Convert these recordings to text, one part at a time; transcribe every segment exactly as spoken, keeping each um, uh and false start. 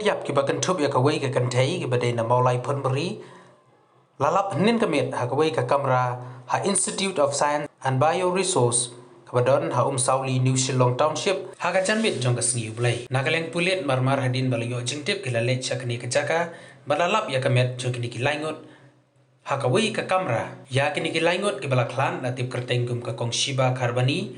Ïap kiba kynthup ïa kawei ka kynthei kiba dei na Mawlai Phunbri la lap hynnin ka miet ha kawei ka kamra ha Institute of Science and Bioresource kaba don ha Umsawli, New Shillong Township, ha ka janmiet jong ka sngi U Blei. Na ka liang pulit, marmar hadien ba la ïoh jingtip, ki la leit sha kane ka jaka bad la lap ïa ka met jong kine ki laingut ha kawei ka kamra. Ïa kine ki laingut kiba la khlad la tip kyrteng kum ka Kongshiba Kharbani,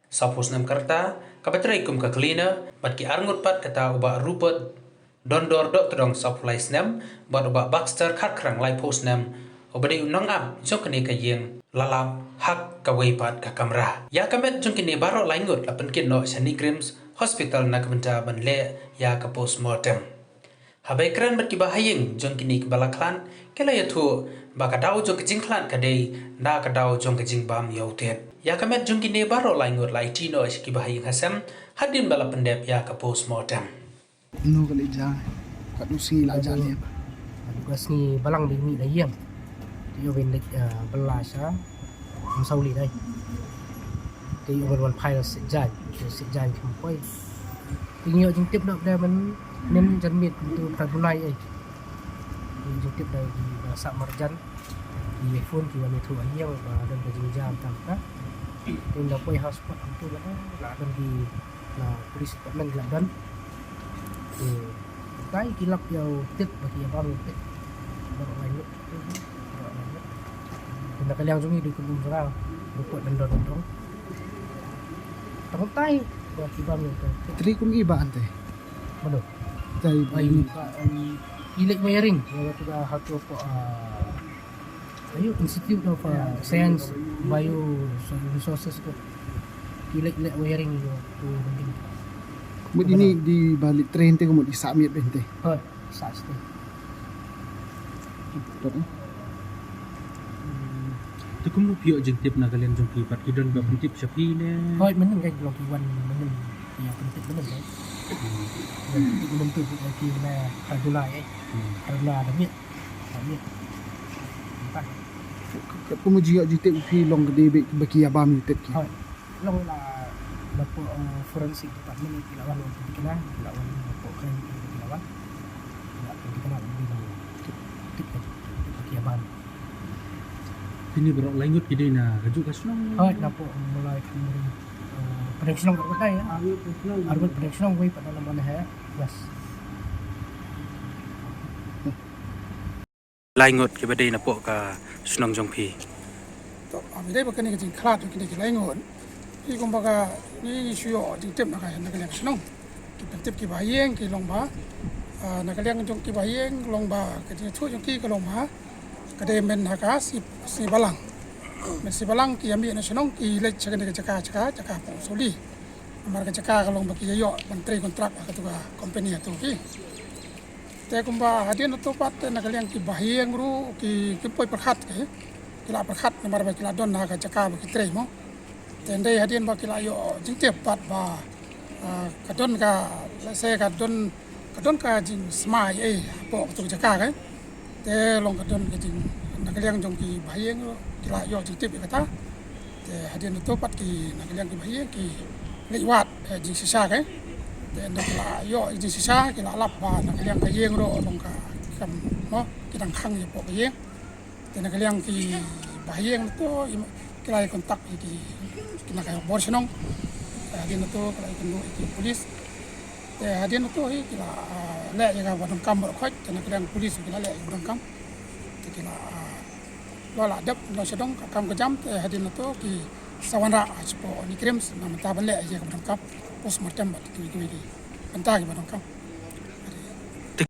sawphew snem ka rta, kaba trei kum ka cleaner, bad ki arngut pat, kata u Bah Rupert Dondor Dohtdong, sawphew lai snem, bad u Bah Baxter Kharkhrang, laiphew snem, uba dei u nongap jong kane ka ïing, la lap ha kawei pat ka kamra. Ïa ka met jong kine baroh laingut la pynkit noh sha NEIGRIHMS Hospital na ka bynta ban leh ïa ka postmortem. Haba ïakren bad kiba ha ïing jong kine kiba la khlad, ki la ïathuh ba ka daw jong ka jingkhlad ka dei na ka daw jong ka jingbam ïa u tied. Ïa ka met jong kine baroh laingut la aiti noh sha kiba ha ïing ha sem hadien ba la pyndep ïa ka postmortem. Kumno ka leit jia? Katno sngi la jia leh? Ka sngi Balang ba mih na ïing. Te ïoh ban leit, eh, bylla sha Umsawli dei. Te ïoh ban wan phai na Siejaiñ, Siejaiñ kam poi. Te ngi ïoh jingtip na ka dei mynnin janmiet kumto phra July ei. Ngi ïoh jingtip da ki ba sah marjan. Ki phone, ki wan ïathuh ha ïing ba don ka jingjia tam ka. Te ngi la poi ha spot kumto ba la don ki, na police department la don. Te tai ki lap ïa u tied ba ki ïa bam ïa u tied. Baroh laingut. Baroh laingut. Te na ka liang jong ngi dei kum um jong nga, report dang don dang. Tang tai ba ki bam ïa u tied. Trei kum i ba ante. Mano? Tai ba. Ai, i ba, em, i leit wiring. Ïa tu ba ha tu ko, ah, Ayo, Institute of, uh, Science, Bio Resources ko. Ki leit leh wiring ko tu building. Mut ini di balik train te ko mut i sah miet bente. Hoi, sah site. Te kumno phi ïoh jingtip na ka liang jong ki, pat ki don ba pyntip sha phi ne? Hoi, mynnin ka long ki wan mynnin. Ïa pyntip mynnin ka. Ïa pyntip mynnin tu ki na Kardula eh. Kardula da miet. Ka, ka, ka, kumno jingïoh jingtip phi long ka dei ba ki ïa bam ïa u tied ki? Hoi. Long la, la pok, eh, forensic department ki la wan, wan pynthikna, ki la wan, la pok kren ki la wan. Ki la pynthikna ba ki long tip, tip, tip ba ki ïa bam. Kine baroh laingut ki dei na kajuh ka shnong? Hoi, na pok Mawlai Phunbri, eh, pdeng shnong arngut dei, eh. Arngut pdeng shnong, wei pat na Mawlai he. Yes. Laingut kiba dei na pok ka shnong jong phi. To, ah, ba dei ba kane ka jingkhlad jong kine ki laingut. Phi kumba ka, ngi, ngi shu ïoh jingtip na ka, na ka liang ka shnong. Ki pyntip kiba ha ïing ki long ba, ah, na ka liang jong kiba ha ïing long ba, ka jingïathuh jong ki ka long ba, ka dei mynhynne ka sngi, sngi Balang. Mynhynne sngi Balang ki ïa mih na shnong ki leit sha kane ka jaka, jaka, jaka Umsawli. Namar ka jaka ka long ba ki ïa ïoh ban trei kontrak ha katu ka company ha tu ki. Te kumba hadien hato pat te na ka liang kiba ha ïing ruh ki, kim poi pyrkhat ki, ki la pyrkhat namar ba ki la don ha ka jaka ba ki trei mo. Te hynrei hadien ba ki la ïoh jingtip pat ba, ah, ka don ka, lehse ka don, ka don ka jingsmai ei hapoh katu ka jaka ka. Te long ka don ka jing, na ka liang jong kiba ha ïing ruh ki la ïoh jingtip ïa kata. Te hadien hato pat ki na ka liang kiba ha ïing ki leit wad, eh, jingshisha ka. Te ynda ki la ïoh jingshisha ki la lap ba na ka liang ka ïing ruh long ka kam mo, ki dang khang ïa hapoh ka ïing. Te na ka liang kiba ha ïing hato ki la ïa contact ïa ki, ki na ka bor shnong. Te hadien hato ki la ïa kynduh ïa ki police. Te hadien hato hi ki la, ah, leh ïa kaba donkam baroh khoit, te na ka liang police ki la leh ïa kaba donkam. Te ki la, ah, la dep la sha dong ka kam ka jam, te hadien hato ki sa wanrah, ah, shapoh NEIGRIHMS na mynta ban leh ïa kaba donkam. Postmortem bad kiwei kiwei ki bynta kiba donkam.